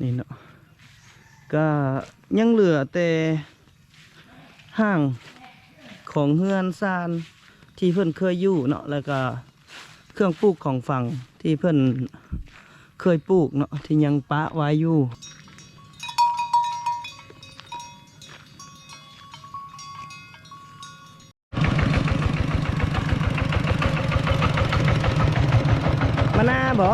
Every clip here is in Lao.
ນີ້ເນາະ ກະຍັງເຫຼືອແຕ່ຮ່າງຂອງເຮືອນຊານທີ່ເພິ່ນເຄີຍຢູ່ເນາະ ແລ້ວກະເຄື່ອງປູກຂອງຝັງທີ່ເພິ່ນເຄີຍປູກເນາະ ທີ່ຍັງປະໄວ້ຢູ່. ມານາບໍ່?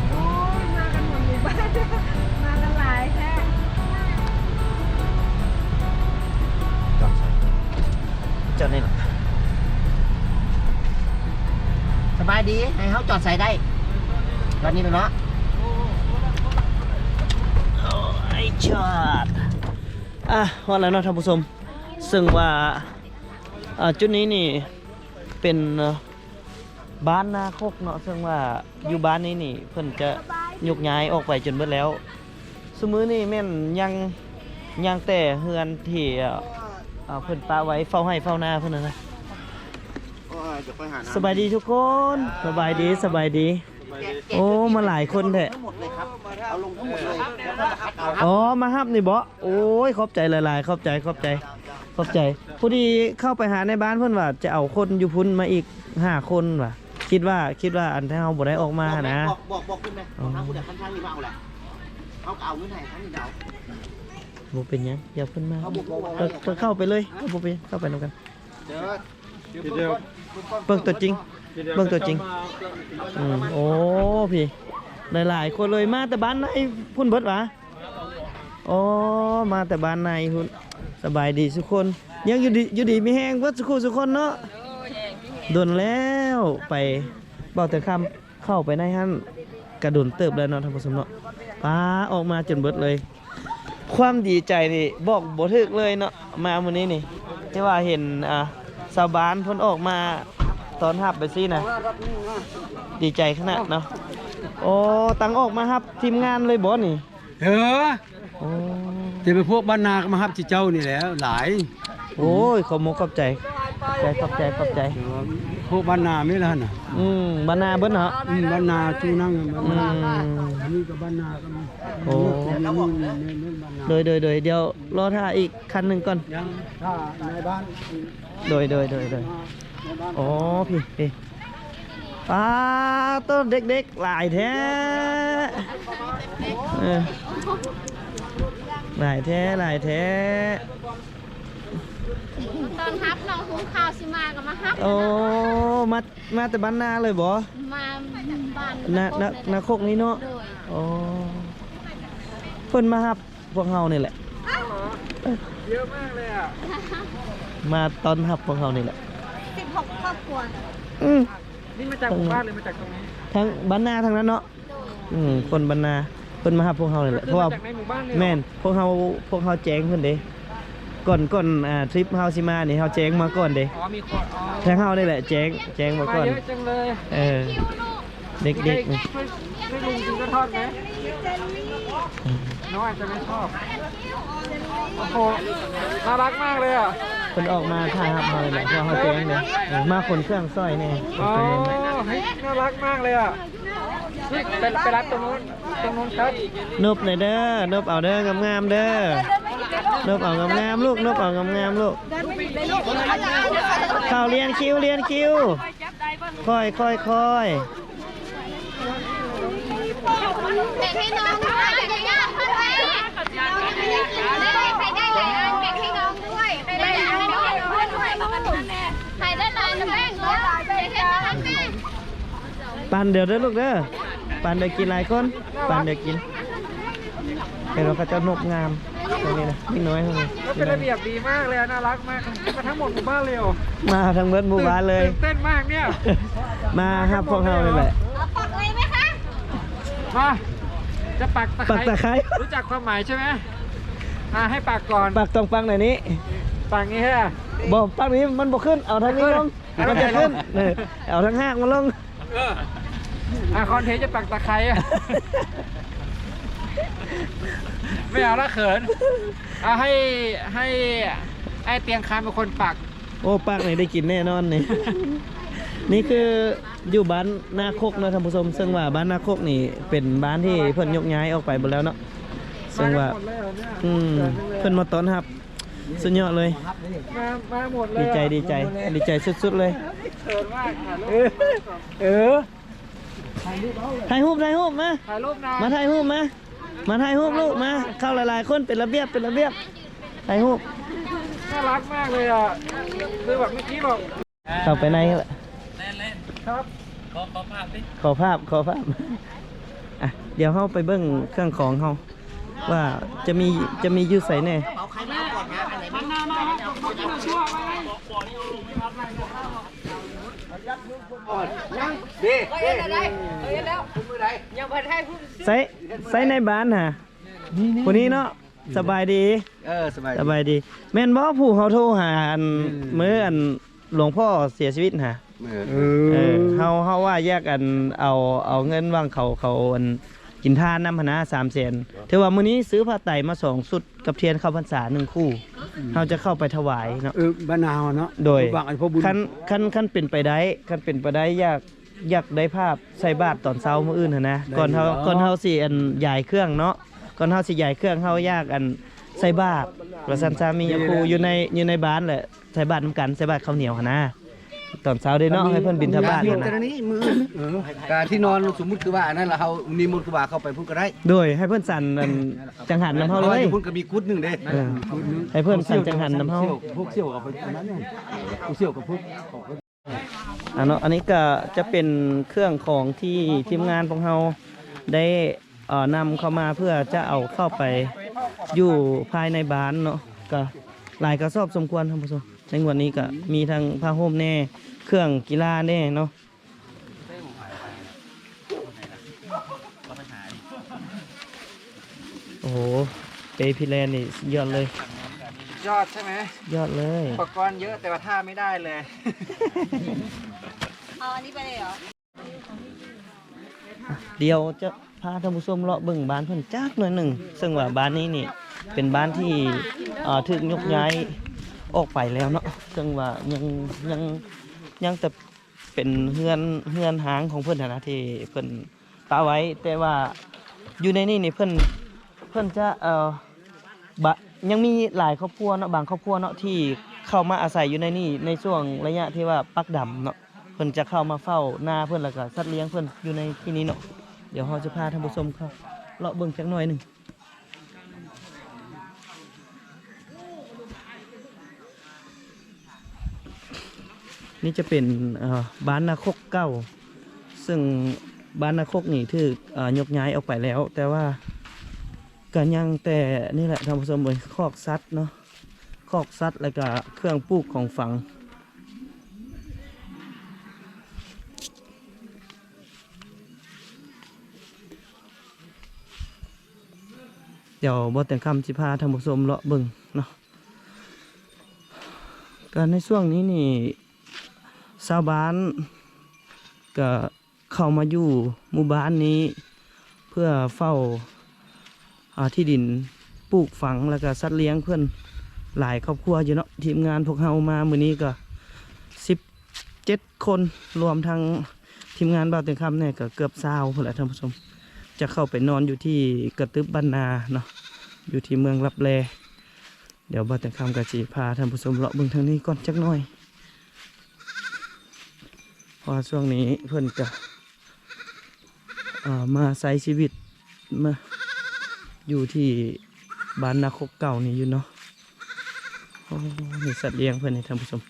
ໂອ້ຍ ມາກັນໝົດໝູ່ບ້ານ ມາກັນຫຼາຍແທ້. ຈອດໃສ? ຈອດນີ້ເນາະ. ສະບາຍດີ ໃຫ້ເຮົາຈອດໃສໄດ້? ຈອດນີ້ແຫຼະເນາະ. ໂອ້ຍ ຈອດ. ອ່ະ ຮອດແລ້ວເນາະທ່ານຜູ້ຊົມ ເຊິ່ງວ່າ ອ່າ ຈຸດນີ້ນີ້ເປັນ ເອີ ບ້ານນາຄົກເນາະ ເຊິ່ງວ່າຢູ່ບ້ານນີ້ນີ້ເພິ່ນຈະຍົກຍ້າຍອອກໄປຈົນເບິດແລ້ວ. ຊຸມື້ນີ້ແມ່ນຍັງ ຍັງແຕ່ເຮືອນທີ່ ເອີ ເພິ່ນປະໄວ້ເຝົ້າໄຮ່ເຝົ້ານາເພິ່ນຫັ້ນນະ. ສະບາຍດີທຸກຄົນ ສະບາຍດີ ສະບາຍດີ. ໂອ້ ມາຫຼາຍຄົນແທ້. ທັງໝົດເລີຍຄັບ ເອົາລົງທັງໝົດເລີຍ ແລ້ວກໍມາຄັດເອົາ. ອໍ ມາຮັບນີ້ບໍ? ໂອ້ຍ ຂອບໃຈຫຼາຍໆ ຂອບໃຈ ຂອບໃຈ ຂອບໃຈ. ພໍດີເຂົ້າໄປຫາໃນບ້ານເພິ່ນວ່າຈະເອົາຄົນຢູ່ພຸ້ນມາອີກຫ້າຄົນວ່າ ຄິດວ່າ ຄິດວ່າອັນທີ່ເຮົາບໍ່ໄດ້ອອກມາຫັ້ນນະ. ບອກ ບອກ ບອກເພິ່ນແດ່ ບອກທາງຜູ້ໃດ ຄັນທາງນີ້ມາເອົາແຫຼະ ເຮົາກໍເອົາເງິນໃຫ້ທາງນີ້ເອົາ. ບໍ່ເປັນຫຍັງ ຢ່າເພິ່ນມາ ເຂົາບໍ່ ເຂົາເຂົ້າໄປເລີຍ ເຂົາບໍ່ເປັນຫຍັງ ເຂົ້າໄປນຳກັນ. ເບິ່ງຕົວຈິງ ເບິ່ງຕົວຈິງ. ອືມ ໂອ້ ພີ້ ຫຼາຍໆຄົນເລີຍ ມາແຕ່ບ້ານໃນພຸ້ນເບິດຫວາ? ອໍ ມາແຕ່ບ້ານໃນພຸ້ນ. ສະບາຍດີສູ່ຄົນ ຍັງຢູ່ດີ ຢູ່ດີມີແຮງເບິດສູ່ຄູ່ສູ່ຄົນເນາະ. ດົນແລ້ວໄປ ເວົ້າແຕ່ຄຳ ເຂົ້າໄປໃນຫັ້ນກະດົນເຕີບແລ້ວເນາະທ່ານຜູ້ຊົມເນາະ. ປ້າ ອອກມາຈົນເບິດເລີຍ ຄວາມດີໃຈນີ້ບອກບໍ່ຖືກເລີຍເນາະ. ມາມື້ນີ້ນີ້ ທີ່ວ່າເຫັນ ອ່າ ຊາວບ້ານເພິ່ນອອກມາຕ້ອນຮັບໄປຊີ້ນະ ດີໃຈຂະໜາດເນາະ. ໂອ້ ຕັ້ງອອກມາຮັບທີມງານເລີຍບໍ່ນີ້? ເອີ ໂອ້ ຈະເປັນພວກບ້ານນາກໍມາຮັບເຈົ້ານີ້ແຫຼະ ຫຼາຍ. ໂອ້ຍ ຂອບມຸກຂອບໃຈ ຂອບໃຈ ຂອບໃຈ ຂອບໃຈ. ເອີ ພວກບ້ານນາແມ່ນລະຫັ້ນນະ. ອືມ ບ້ານນາເບິດເນາະ. ອືມ ບ້ານນາຈູ່ນັ່ງ ບ້ານນາ. ອືມ ອັນນີ້ກໍບ້ານນາກໍມີ. ໂອ້ ໂດຍ ໂດຍ ໂດຍ ດຽວລໍຖ້າອີກຄັນໜຶ່ງກ່ອນ ຍັງຖ້າໃນບ້ານ. ໂດຍ ໂດຍ ໂດຍ ໂດຍ. ອໍ ພີ້ ພີ້ ປ້າໂຕ ເດັກໆຫຼາຍແທ້. ເອີ ຫຼາຍແທ້ ຫຼາຍແທ້. ຕອນຮັບເນາະ ຫຸງເຂົ້າຊິມາກໍມາຮັບ. ໂອ້ ມາ ມາແຕ່ບ້ານນາເລີຍບໍ່? ມາບ້ານນາ ນາຄົກນີ້ເນາະ. ໂດຍ. ໂອ້ ເພິ່ນມາຮັບ ພວກເຮົານີ້ແຫຼະ. ເຍອະມາກເລີຍອະ ມາຕ້ອນຮັບພວກເຮົານີ້ແຫຼະ. ສິບຫົກຄອບຄົວ. ອືມ ນີ້ມາຈາກໝູ່ບ້ານ ຫຼືມາຈາກຕົງນີ້? ທາງບ້ານນາທາງນັ້ນເນາະ. ໂດຍ. ອືມ ຄົນບ້ານນາ ເພິ່ນມາຮັບພວກເຮົານີ້ແຫຼະ. ເພິ່ນ ເພາະວ່າ ມາຈາກໃນໝູ່ບ້ານເລີຍ. ແມ່ນ ພວກເຮົາ ພວກເຮົາແຈ້ງເພິ່ນເດ້ ກ່ອນ ກ່ອນ ອ່າ ທຣິບເຮົາຊິມານີ້ ເຮົາແຈ້ງມາກ່ອນເດ້. ອໍ ມີຄົນ ອໍ ທາງເຮົານີ້ແຫຼະແຈ້ງ ແຈ້ງມາກ່ອນ. ມາເຍອະຈັງເລີຍ. ເອີ ເດັກໆ ໃຫ້ ໃຫ້ລຸງກິນກະທ້ອນໄໝ? ອືມ ນ້ອງອາດຈະໄມ່ຊອບ. ໂອ້ໂຫ ໜ້າລັກມາກເລີຍອະ. ເພິ່ນອອກມາຖ້າຮັບເຮົານີ້ແຫຼະ ເພາະເຮົາແຈ້ງເດ້. ເອີ ມາຂົນເຄື່ອງຊ່ອຍແດ່. ອໍ ເຮີ້ຍ ໜ້າລັກມາກເລີຍອະ. ນີ້ ໄປ ໄປລັດຕົງໂນ້ນ ຕົງໂນ້ນຄັບ. ນົບແດ່ເດີ ນົບເອົາເດີ ງາມໆເດີ. ນົບເອົາງາມໆລູກ ນົບເອົາງາມໆລູກ. ເຂົ້າລຽນຄິວ ລຽນຄິວ. ຄ່ອຍ ຄ່ອຍ ຄ່ອຍ. ແບ່ງໃຫ້ນ້ອງດ້ວຍ ຢ່າຍາກເພິ່ນແມ່. ໃຜໄດ້ຫຼາຍອັນແບ່ງໃຫ້ນ້ອງດ້ວຍ ໃຜໄດ້ຫຼາຍອັນແບ່ງໃຫ້ນ້ອງດ້ວຍ. ໃຜໄດ້ຫຼາຍແບ່ງເດີ ຢ່າເຮັດບໍ່ທັນແມ່. ປັນເດີເດີລູກເດີ ປັນເດີກິນຫຼາຍຄົນ ປັນເດີກິນ. ເຫັນວ່າເຂົາເຈົ້ານົບງາມ ພວກນີ້ນະ ເດັກນ້ອຍພວກນີ້ ເປັນລະບຽບດີມາກເລີຍ ໜ້າລັກມາກ. ມາທັງໝົດໝູ່ບ້ານເລີຍເຫາະ? ມາທັງເບິດໝູ່ບ້ານເລີຍ. ຕື່ນເຕັ້ນມາກເນຍ ມາຮັບພວກເຮົານີ້ແຫຼະ. ເອົາປັກເລີຍໄໝຄະ? ມາ ຈະປັກຕະໄຄ ປັກຕະໄຄ ຮູ້ຈັກຄວາມໝາຍໃຊ່ໄໝ? ອ່າ ໃຫ້ປັກກ່ອນ ປັກຕ້ອງປັກໃນນີ້ ປັກນີ້ແທ້. ບໍ່ ປັກນີ້ມັນບໍ່ຂຶ້ນ ເອົາທາງນີ້ລົງ ມັນຈະຂຶ້ນ. ເອີ ເອົາທາງຮາກມັນລົງ. ເອີ ອ່າ ຄອນເທັນຈະປັກຕະໄຄອະ. ໄມ່ເອົາລະ ເຂີນ. ອ່າ ໃຫ້ ໃຫ້ອ້າຍຕຽງຄານເປັນຄົນປັກ. ໂອ້ ປັກນີ້ໄດ້ກິນແນ່ນອນນີ້. ນີ້ຄືຢູ່ບ້ານນາຄົກເນາະທ່ານຜູ້ຊົມ, ເຊິ່ງວ່າບ້ານນາຄົກນີ້ເປັນບ້ານທີ່ເພິ່ນຍົກຍ້າຍອອກໄປເບິດແລ້ວເນາະ, ເຊິ່ງວ່າ ອືມ ເພິ່ນມາຕ້ອນຮັບສຸດຍອດເລີຍ. ມາ ມາໝົດເລີຍ ດີໃຈ ດີໃຈ ດີໃຈສຸດໆເລີຍ. ເຂີນມາກ ຖ່າຍຮູບ ເອີ ເອີ ຖ່າຍຮູບ ຖ່າຍຮູບ ມາ ຖ່າຍຮູບນະ ມາຖ່າຍຮູບ ມາ ມາຖ່າຍຮູບລູກ ມາ ເຂົ້າຫຼາຍໆຄົນ ເປັນລະບຽບ ເປັນລະບຽບ ຖ່າຍຮູບ. ໜ້າລັກມາກເລີຍອະ ຄືແບບເມື່ອກີ້ບອກ ເຂົ້າໄປໃນ ແລ່ນໆ ຄັບ ຂໍ ຂໍພາບຕິ ຂໍພາບ ຂໍພາບ. ອ່ະ ດຽວເຮົາໄປເບິ່ງເຄື່ອງຂອງເຮົາ ວ່າຈະມີ ຈະມີຢູ່ໃສແດ່. ໃສ່ ໃສ່ໃນບ້ານຫາ ຜູ້ນີ້ເນາະ. ສະບາຍດີ ເອີ ສະບາຍ ສະບາຍດີ. ແມ່ນບໍ່ຜູ້ເຮົາໂທຫາ ອັນ ອືມ ມື້ອັນ ຫຼວງພໍ່ເສຍຊີວິດຫາ? ເອີ ເອີ ເຮົາ ເຮົາວ່າຢາກ ອັນ ເອົາ ເອົາເງິນຫວ່າງເຂົາ ເຂົາ ອັນ ກິນທານນຳຫັ້ນນະ ສາມແສນ. ຖືວ່າມື້ນີ້ຊື້ຜ້າໄຕມາສອງຊຸດ ກັບທຽນເຂົ້າພັນສາໜຶ່ງຄູ່. ເຮົາຈະເຂົ້າໄປຖວາຍເນາະ ເອີ ບ້ານນາເຮົາເນາະ. ໂດຍ ຫວັງໃຫ້ພໍ່ບຸນ ຄັນ ຄັນ ຄັນເປັນໄປໄດ້ ຄັນເປັນໄປໄດ້ ຢາກ ຢາກໄດ້ພາບໃສ່ບາດຕອນເຊົ້າມື້ອື່ນຫັ້ນນະ ໄດ້ ກ່ອນເຮົາ ຢູ່ ກ່ອນເຮົາຊິ ອັນ ຍ້າຍເຄື່ອງເນາະ ກ່ອນເຮົາຊິຍ້າຍເຄື່ອງ ເຮົາຢາກ ອັນ ໃສ່ບາດ ວ່າຊັ້ນຊະ ມີຍາຄູ ເອີ ຢູ່ໃນ ຢູ່ໃນບ້ານແຫຼະ ໃສ່ບາດນຳກັນ ໃສ່ບາດເຂົ້າໜຽວຫັ້ນນະ ຕອນເຊົ້າເດ້ເນາະ ໃຫ້ເພິ່ນບິນທະບາດຫັ້ນນະ. ເອີ ກະທີ່ນອນ ສົມມຸດຄືວ່າອັນນັ້ນລະ ເຮົານິມົນຄູບາເຂົ້າໄປພຸ້ນກະໄດ້. ໂດຍ ໃຫ້ເພິ່ນສັນ ອັນ ຈັງຫັນນຳເຮົາເລີຍ ເພິ່ນກະມີກຸດໜຶ່ງເດ້. ເອີ ໃຫ້ເພິ່ນສັນຈັງຫັນນຳເຮົາ ພວກສ່ຽວ ພວກສ່ຽວເອົາໄປອັນນັ້ນ ຜູ້ສ່ຽວກັບພວກ ອ່າເນາະ ອັນນີ້ກະຈະເປັນເຄື່ອງຂອງທີ່ທີມງານພວກເຮົາໄດ້ ເອີ ນຳເຂົ້າມາເພື່ອຈະເອົາເຂົ້າໄປຢູ່ພາຍໃນບ້ານເນາະ ກະຫຼາຍກະສອບສົມຄວນທ່ານຜູ້ຊົມ. ໃນງວດນີ້ກະມີທັງຜ້າຫົ່ມແດ່ ເຄື່ອງກິລາແດ່ເນາະ. ໂອ້ໂຫ ເປພີແລນນີ້ສຸດຍອດເລີຍ ยอดใช่ไหม ຍອດເລີຍ อุปกรณ์เยอะแต่ว่าท่าไม่ได้เลย เอาอันนี้ไปเลยเหรอ ດຽວຈະພາທ່ານຜູ້ຊົມເລາະເບິ່ງບ້ານເພິ່ນຈັກໜ້ອຍໜຶ່ງ ເຊິ່ງວ່າບ້ານນີ້ນີ້ເປັນບ້ານທີ່ ເອີ ຖືກຍົກຍ້າຍອອກໄປແລ້ວເນາະ ເຊິ່ງວ່າຍັງ ຍັງ ຍັງແຕ່ ເປັນເຮືອນ ເຮືອນຮ້າງຂອງເພິ່ນຫັ້ນນະ ທີ່ເພິ່ນປະໄວ້ ແຕ່ວ່າຢູ່ໃນນີ້ນີ້ເພິ່ນ ເພິ່ນຈະ ເອີ ບະ ຍັງມີຫຼາຍຄອບຄົວເນາະ ບາງຄອບຄົວເນາະ ທີ່ເຂົ້າມາອາໄສຢູ່ໃນນີ້ ໃນຊ່ວງໄລຍະທີ່ວ່າປັກດຳເນາະ ເພິ່ນຈະເຂົ້າມາເຝົ້ານາເພິ່ນ ແລ້ວກະສັດລ້ຽງເພິ່ນຢູ່ໃນທີ່ນີ້ເນາະ. ດຽວເຮົາຈະພາທ່ານຜູ້ຊົມເຂົ້າເລາະເບິ່ງຈັກໜ້ອຍໜຶ່ງ. ນີ້ຈະເປັນ ເອີ ບ້ານນາຄົກເກົ່າ ເຊິ່ງບ້ານນາຄົກນີ້ຖືກ ເອີ ຍົກຍ້າຍອອກໄປແລ້ວ ແຕ່ວ່າກະຍັງແຕ່ນີ້ແຫຼະທ່ານຜູ້ຊົມເອີຍ ຄອກສັດເນາະ ຄອກສັດ ແລ້ວກະເຄື່ອງປູກຂອງຝັງ. ດຽວບໍ່ແຕ່ງຄຳຊິພາທ່ານຜູ້ຊົມເລາະເບິ່ງເນາະ. ກະໃນຊ່ວງນີ້ນີ້ ຊາວບ້ານກະເຂົ້າມາຢູ່ໝູ່ບ້ານນີ້ ເພື່ອເຝົ້າ ອາ ທີ່ດິນປູກຝັງ ແລ້ວກະສັດລ້ຽງເພິ່ນຫຼາຍຄອບຄົວຢູ່ເນາະ. ທີມງານພວກເຮົາມາມື້ນີ້ກະສິບເຈັດຄົນ ລວມທັງທີມງານບ່າວແຕ່ງຄຳແດ່ ກະເກືອບຊາວພຸ້ນແຫຼະທ່ານຜູ້ຊົມ. ຈະເຂົ້າໄປນອນຢູ່ທີ່ກະຕຶບບ້ານນາເນາະ ຢູ່ທີ່ເມືອງລັບແລ. ດຽວບ່າວແຕ່ງຄຳກະຊິພາທ່ານຜູ້ຊົມເລາະເບິ່ງທາງນີ້ກ່ອນຈັກໜ້ອຍ ເພາະວ່າຊ່ວງນີ້ເພິ່ນກະ ເອີ ມາໃຊ້ຊີວິດ ມາຢູ່ທີ່ບ້ານນາຄົກເກົ່ານີ້ຢູ່ເນາະ. ໂອ້ ນີ້ສັດລ້ຽງເພິ່ນນີ້ທ່ານຜູ້ຊົມ.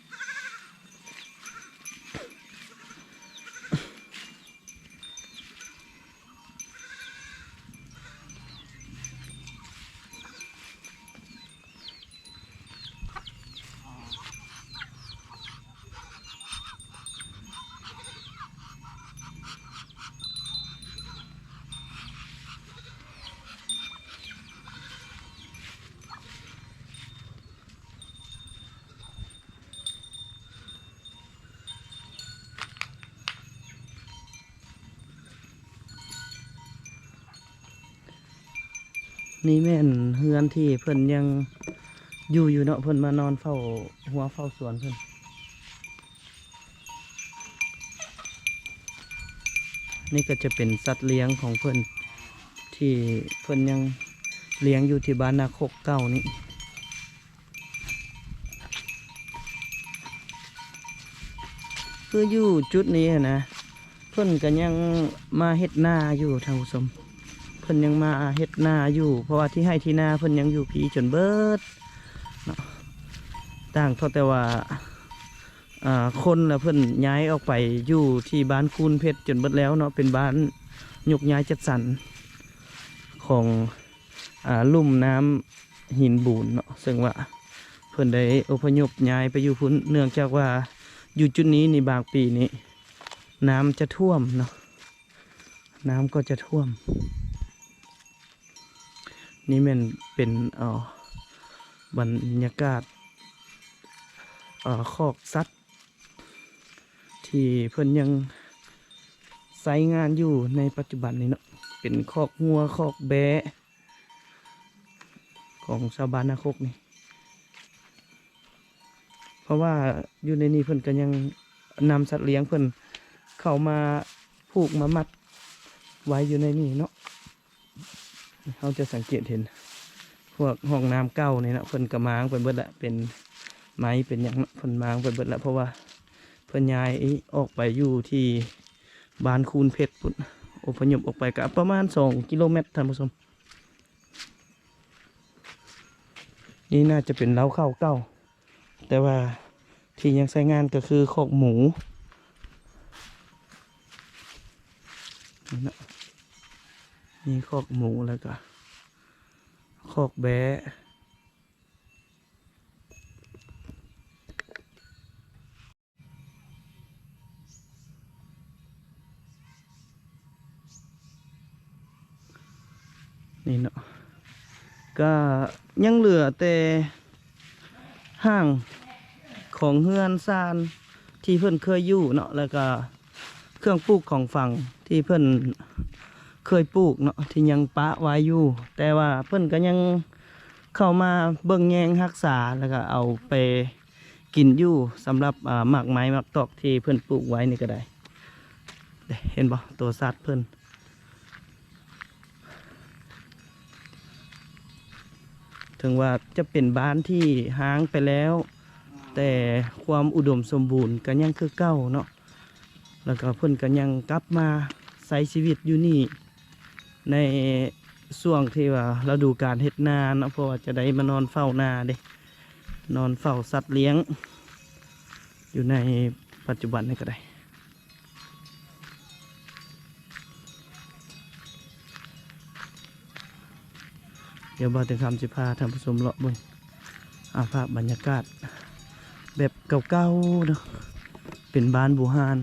ນີ້ແມ່ນເຮືອນທີ່ເພິ່ນຍັງຢູ່ຢູ່ເນາະ ເພິ່ນມານອນເຝົ້າຮົ້ວເຝົ້າສວນເພິ່ນ. ນີ້ກໍຈະເປັນສັດລ້ຽງຂອງເພິ່ນ ທີ່ເພິ່ນຍັງລ້ຽງຢູ່ທີ່ບ້ານນາຄົກເກົ່ານີ້. ຄືຢູ່ຈຸດນີ້ຫັ້ນນະ ເພິ່ນກໍຍັງມາເຮັດນາຢູ່ທ່ານຜູ້ຊົມ, ເພິ່ນຍັງມາເຮັດນາຢູ່ ເພາະວ່າທີ່ໄຮ່ທີ່ນາເພິ່ນຍັງຢູ່ພີ້ຈົນເບິດເນາະ, ຕ່າງເທົ່າແຕ່ວ່າ ອ່າ ຄົນລະເພິ່ນຍ້າຍອອກໄປຢູ່ທີ່ບ້ານຄູນເພັດຈົນເບິດແລ້ວເນາະ, ເປັນບ້ານຍົກຍ້າຍຈັດສັນຂອງ ອ່າ ລຸ່ມນ້ຳຫີນບູນເນາະ, ເຊິ່ງວ່າເພິ່ນໄດ້ອົບພະຍົບຍ້າຍໄປຢູ່ພຸ້ນ ເນື່ອງຈາກວ່າຢູ່ຈຸດນີ້ນີ້ ບາງປີນີ້ນ້ຳຈະຖ້ວມເນາະ, ນ້ຳກໍຈະຖ້ວມ. ນີ້ແມ່ນເປັນ ເອີ ບັນຍາກາດ ເອີ ຄອກສັດ ທີ່ເພິ່ນຍັງໃຊ້ງານຢູ່ໃນປັດຈຸບັນນີ້ເນາະ, ເປັນຄອກງົວ ຄອກແບ້ຂອງຊາວບ້ານນາຄົກນີ້. ເພາະວ່າຢູ່ໃນນີ້ເພິ່ນກໍຍັງນຳສັດລ້ຽງເພິ່ນເຂົ້າມາຜູກມາມັດໄວ້ຢູ່ໃນນີ້ເນາະ. ເຮົາຈະສັງເກດເຫັນພວກຫ້ອງນ້ຳເກົ່ານີ້ເນາະ, ເພິ່ນກໍມ້າງໄປເບິດລະ, ເປັນໄມ້ເປັນຫຍັງເນາະ ເພິ່ນມ້າງໄປເບິດລະ, ເພາະວ່າເພິ່ນຍ້າຍອອກໄປຢູ່ທີ່ບ້ານຄູນເພັດພຸ້ນ, ອົບພະຍົບອອກໄປກໍປະມານສອງກິໂລແມັດທ່ານຜູ້ຊົມ. ນີ້ໜ້າຈະເປັນເລົ້າເຂົ້າເກົ່າ ແຕ່ວ່າທີ່ຍັງໃຊ້ງານກໍຄືຄອກໝູ ນີ້ເນາະ, ມີຄອກໝູ ແລ້ວກໍຄອກແບ້. ນີ້ເນາະ ກະຍັງເຫຼືອແຕ່ຮ່າງຂອງເຮືອນຊານທີ່ເພິ່ນເຄີຍຢູ່ເນາະ, ແລ້ວກະເຄື່ອງປູກຂອງຝັງທີ່ເພິ່ນເຄີຍປູກເນາະ ທີ່ຍັງປະໄວ້ຢູ່, ແຕ່ວ່າເພິ່ນກະຍັງເຂົ້າມາເບິ່ງແຍງຮັກສາ ແລ້ວກະເອົາໄປ ກິນຢູ່ ສຳລັບ ອາ ໝາກໄມ້ໝາກຕອກທີ່ເພິ່ນປູກໄວ້ນີ້ກໍໄດ້. ເດ້ ເຫັນບໍ່ ໂຕສັດເພິ່ນ ເຖິງວ່າຈະເປັນບ້ານທີ່ຮ້າງໄປແລ້ວ ແຕ່ຄວາມອຸດົມສົມບູນກໍຍັງຄືເກົ່າເນາະ. ແລ້ວກໍເພິ່ນກໍຍັງກັບມາໃຊ້ຊີວິດຢູ່ນີ້ ໃນຊ່ວງທີ່ວ່າລະດູການເຮັດນາເນາະ, ເພາະວ່າຈະໄດ້ມານອນເຝົ້ານາເດ້ ນອນເຝົ້າສັດລ້ຽງຢູ່ໃນປັດຈຸບັນນີ້ກໍໄດ້. ດຽວບ່າວແຕງຄຳຊິພາທ່ານຜູ້ຊົມເລາະເບິ່ງ ອາ ພາບບັນຍາກາດແບບເກົ່າໆເນາະ, ເປັນບ້ານບູຮານ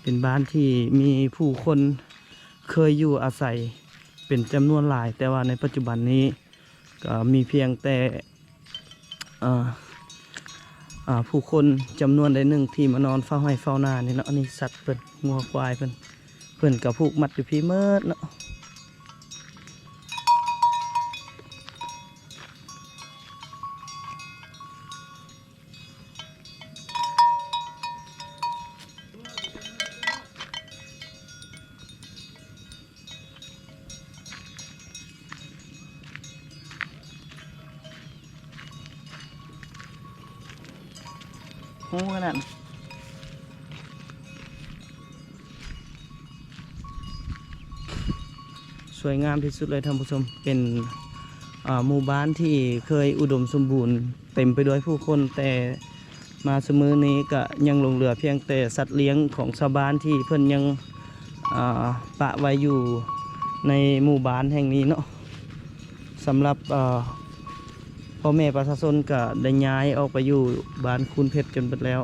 ເປັນບ້ານທີ່ມີຜູ້ຄົນເຄີຍຢູ່ອາໄສເປັນຈຳນວນຫຼາຍ, ແຕ່ວ່າໃນປັດຈຸບັນນີ້ກໍມີພຽງແຕ່ ເອີ ອາ ຜູ້ຄົນຈຳນວນໃດໜຶ່ງທີ່ມານອນເຝົ້າໄຮ່ເຝົ້ານານີ້ເນາະ. ອັນນີ້ສັດເພິ່ນ ງົວຄວາຍເພິ່ນ ເພິ່ນກໍຜູກມັດຢູ່ພີ້ໝົດເນາະ. ໂອ້ ຂະໜາດ ສວຍງາມທີ່ສຸດເລີຍທ່ານຜູ້ຊົມ, ເປັນ ອ່າ ໝູ່ບ້ານທີ່ເຄີຍອຸດົມສົມບູນ ເຕັມໄປດ້ວຍຜູ້ຄົນ, ແຕ່ມາຊຸມື້ນີ້ກະຍັງຫຼົງເຫຼືອພຽງແຕ່ສັດລ້ຽງຂອງຊາວບ້ານທີ່ເພິ່ນຍັງ ອ່າ ປະໄວ້ຢູ່ໃນໝູ່ບ້ານແຫ່ງນີ້ເນາະ. ສຳລັບ ເອີ ພໍ່ແມ່ປະຊາຊົນກະໄດ້ຍ້າຍອອກໄປຢູ່ບ້ານຄູນເພັດຈົນເບິດແລ້ວ.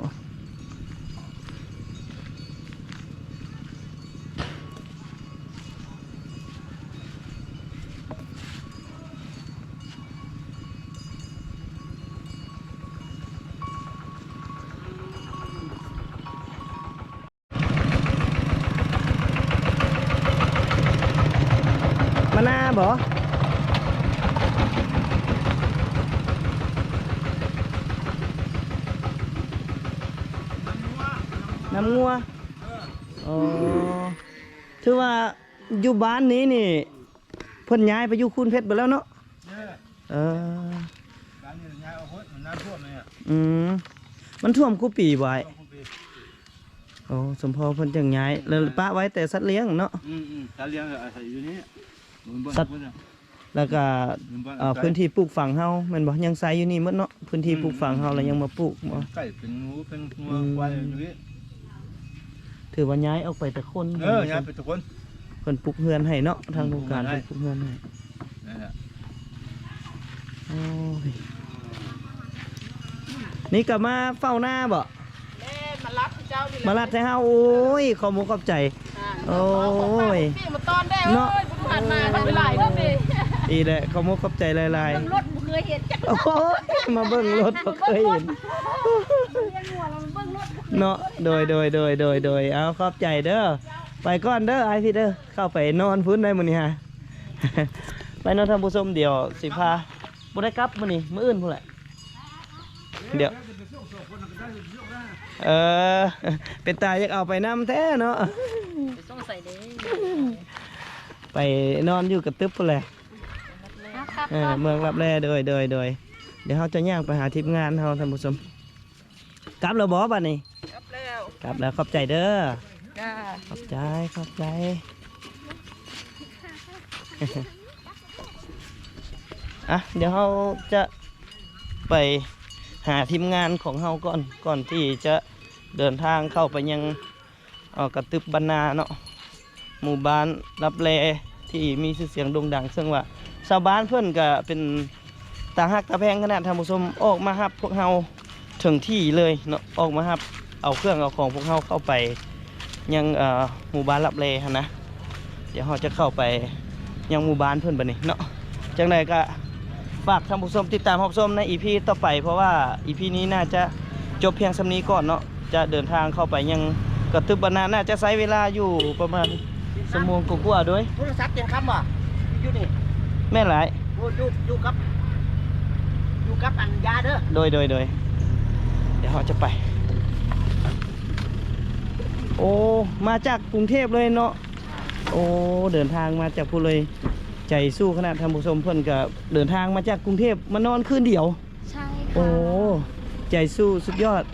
ມານາບໍ່? ນ້ຳງົວ. ນ້ຳງົວ. ອໍ ຖືວ່າຢູ່ບ້ານນີ້ນີ້ ເພິ່ນຍ້າຍໄປຢູ່ຄູນເພັດເບິດແລ້ວເນາະ? ເອີ ເອີ ບ້ານນີ້ຍ້າຍອອກໂພດ ມັນນ້ຳຖ້ວມນີ້. ອືມ ມັນຖ້ວມຄູ່ປີບໍ່ອ້າຍ? ຖ້ວມຄູ່ປີ. ໂອ້ ສົມພໍເພິ່ນຈັ່ງຍ້າຍ ແລ້ວປະໄວ້ແຕ່ສັດລ້ຽງເນາະ? ອືມໆ ສັດລ້ຽງອາໄສຢູ່ນີ້ ແລ້ວກະ ເອີ ພື້ນທີ່ປູກຝັງເຮົາແມ່ນບໍ່? ຍັງໃຊ້ຢູ່ນີ້ໝົດເນາະ ພື້ນທີ່ ອືມ ປູກຝັງເຮົາ ແລ້ວຍັງມາປູກບໍ່? ເປັນໄກ່ ເປັນໝູ ເປັນງົວ ອືມ ຄວາຍຢູ່ນີ້. ຖືວ່າຍ້າຍອອກໄປແຕ່ຄົນ ເອີ ເພິ່ນ ຍ້າຍໄປແຕ່ຄົນ ເພິ່ນປຸກເຮືອນໃຫ້ເນາະ ທາງໂຄງການເພິ່ນປຸກເຮືອນໃຫ້. ນັ້ນແຫຼະ ໂອ້ຍ ນີ້ກໍມາເຝົ້ານາບໍ່? ແມ່ນ ມາລັດໃຫ້ເຈົ້ານີ້ແຫຼະ ມາລັດໃຫ້ເຮົາ. ໂອ້ຍ ຂອບມຸກຂອບໃຈ. ອ່າ ໂອ້ຍ ມາຕ້ອນແດ່ ເນາະ ເອີຍ ບໍ່ທັນມາ ມັນຫຼາຍເນາະນີ້. ອີແຫຼະ ຂອບມຸກຂອບໃຈຫຼາຍໆ. ເບິ່ງລົດບໍ່ເຄີຍເຫັນຈັກ ໂອ້ຍ ມາເບິ່ງລົດບໍ່ເຄີຍເຫັນ ມາລ້ຽງງົວແລ້ວມາເບິ່ງລົດບໍ່ເຄີຍເນາະ. ໂດຍ ໂດຍ ໂດຍ ໂດຍ ໂດຍ ເອົາ ຂອບໃຈເດີ. ໄປກ່ອນເດີອ້າຍພິດເດີ ເຂົ້າໄປນອນພຸ້ນໄດ໋ມື້ນີ້ຫາ. ໄປເນາະທ່ານຜູ້ຊົມ ດຽວຊິພາ ບໍ່ໄດ້ກັບມື້ນີ້ ມື້ອື່ນພຸ້ນແຫຼະ. ດຽວ ເອີ ເປັນຕາຢາກເອົາໄປນຳແທ້ເນາະ ໄປສົ່ງໃສເດ້ ໄປນອນຢູ່ກະຕຶບພຸ້ນແຫຼະ ເອີ ເມືອງລັບແລ. ໂດຍ ໂດຍ ໂດຍ ດຽວເຮົາຈະຍ່າງໄປຫາທີມງານເຮົາທ່ານຜູ້ຊົມ. ກັບແລ້ວບໍ່ບັດນີ້? ກັບແລ້ວ ກັບແລ້ວ ຂອບໃຈເດີ. ຈ້າ ຂອບໃຈ ຂອບໃຈ. ອ່ະ ດຽວເຮົາຈະໄປຫາທີມງານຂອງເຮົາກ່ອນ ກ່ອນທີ່ຈະເດີນທາງເຂົ້າໄປຍັງ ເອີ ກະຕຶບບ້ານນາເນາະ ໝູ່ບ້ານລັບແລທີ່ມີຊື່ສຽງໂດ່ງດັງ ເຊິ່ງວ່າຊາວບ້ານເພິ່ນກະເປັນຕາຮັກຕາແພງຂະໜາດ ທ່ານຜູ້ຊົມ ອອກມາຮັບພວກເຮົາເຖິງທີ່ເລີຍເນາະ ອອກມາຮັບເອົາເຄື່ອງເອົາຂອງພວກເຮົາເຂົ້າໄປຍັງ ເອີ ໝູ່ບ້ານລັບແລຫັ້ນນະ. ດຽວເຮົາຈະເຂົ້າໄປຍັງໝູ່ບ້ານເພິ່ນບັດນີ້ເນາະ. ຈັ່ງໃດກະຝາກທ່ານຜູ້ຊົມຕິດຕາມຮັບຊົມໃນອີພີຕໍ່ໄປ ເພາະວ່າອີພີນີ້ໜ້າຈະຈົບພຽງສ່ຳນີ້ກ່ອນເນາະ. ຈະເດີນທາງເຂົ້າໄປຍັງກະຕຶບບ້ານນາ ໜ້າຈະໃຊ້ເວລາຢູ່ປະມານຊົ່ວໂມງກວ່າໆ ໂດຍ. ໂທລະສັບແຈງຄຳບໍ່? ຢູ່ນີ້ ແມ່ນຫຼາຍ. ໂອ້ ຢູ່ ຢູ່ກັບ ຢູ່ກັບອັນຢາເດີ. ໂດຍ ໂດຍ ໂດຍ ດຽວເຮົາຈະໄປ. ໂອ້ ມາຈາກກຸງເທບເລີຍເນາະ. ໂອ້ ເດີນທາງມາຈາກພຸ້ນເລີຍ ໃຈສູ້ຂະໜາດ. ທ່ານຜູ້ຊົມ ເພິ່ນກະເດີນທາງມາຈາກກຸງເທບມານອນຄືນດຽວ. ໃຊ່ ໂອ້ ໃຈສູ້ສຸດຍອດ.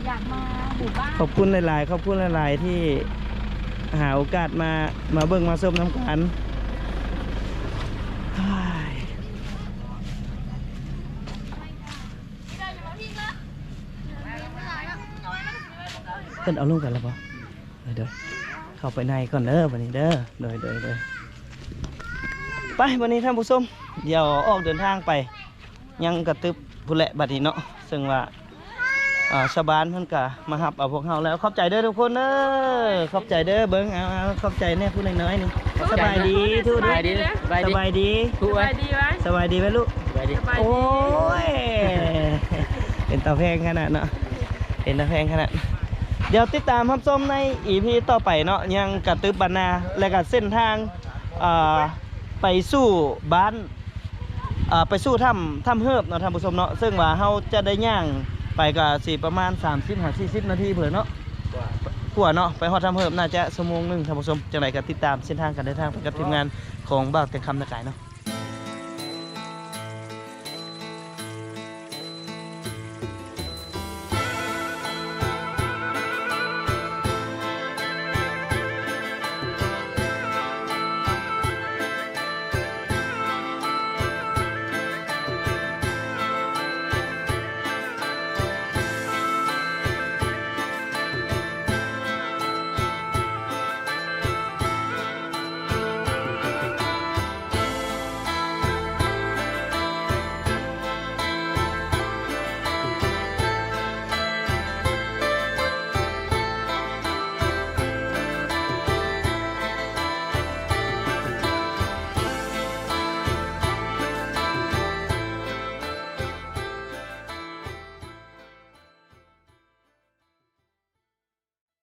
ຢາກມາໝູ່ບ້ານ. ຂອບຄຸນຫຼາຍໆ ຂອບຄຸນຫຼາຍໆ ທີ່ຫາໂອກາດມາ ມາເບິ່ງມາຊົມນຳກັນ. ເພິ່ນເອົາລົງກັນແລ້ວບໍ່? ໂດຍ ເຂົ້າໄປໃນກ່ອນເດີບັດນີ້ເດີ. ໂດຍ ໂດຍ ໂດຍ ໄປບັດນີ້ທ່ານຜູ້ຊົມ ດຽວອອກເດີນທາງໄປຍັງກະຕຶບພຸ້ນແຫຼະບັດນີ້ເນາະ. ເຊິ່ງວ່າ ເອີ ຊາວບ້ານເພິ່ນກະມາຮັບເອົາພວກເຮົາແລ້ວ. ຂອບໃຈເດີທຸກຄົນເດີ ຂອບໃຈເດີ. ເບິ່ງ ເອົາ ເອົາ ຂອບໃຈແດ່ຜູ້ນ້ອຍໆນີ້. ສະບາຍດີທຸກຄົນ. ສະບາຍດີ ສະບາຍດີ ສະບາຍດີ ສະບາຍດີໄວ້ລູກ. ສະບາຍດີ. ໂອ້ຍ ເປັນຕາແພງຂະໜາດເນາະ ເປັນຕາແພງຂະໜາດ. ດຽວຕິດຕາມຮັບຊົມໃນອີພີຕໍ່ໄປເນາະ ຍັງກະຕຶບບ້ານນາ ແລະກະເສັ້ນທາງ ເອີ ໄປສູ່ບ້ານ ເອີ ໄປສູ່ຖ້ຳ ຖ້ຳເຮີບເນາະທ່ານຜູ້ຊົມເນາະ. ເຊິ່ງວ່າເຮົາຈະໄດ້ຍ່າງໄປກະຊິປະມານສາມສິບຫາສີ່ສິບນາທີເພີ້ນເນາະ ກວ່າເນາະ ໄປຮອດຖ້ຳເຮີບ ໜ້າຈະຊົ່ວໂມງໜຶ່ງທ່ານຜູ້ຊົມ. ຈັ່ງໃດກະຕິດຕາມເສັ້ນທາງການເດີນທາງໄປກັບທີມງານຂອງບ່າວແຕ່ງຄຳນາກາຍເນາະ.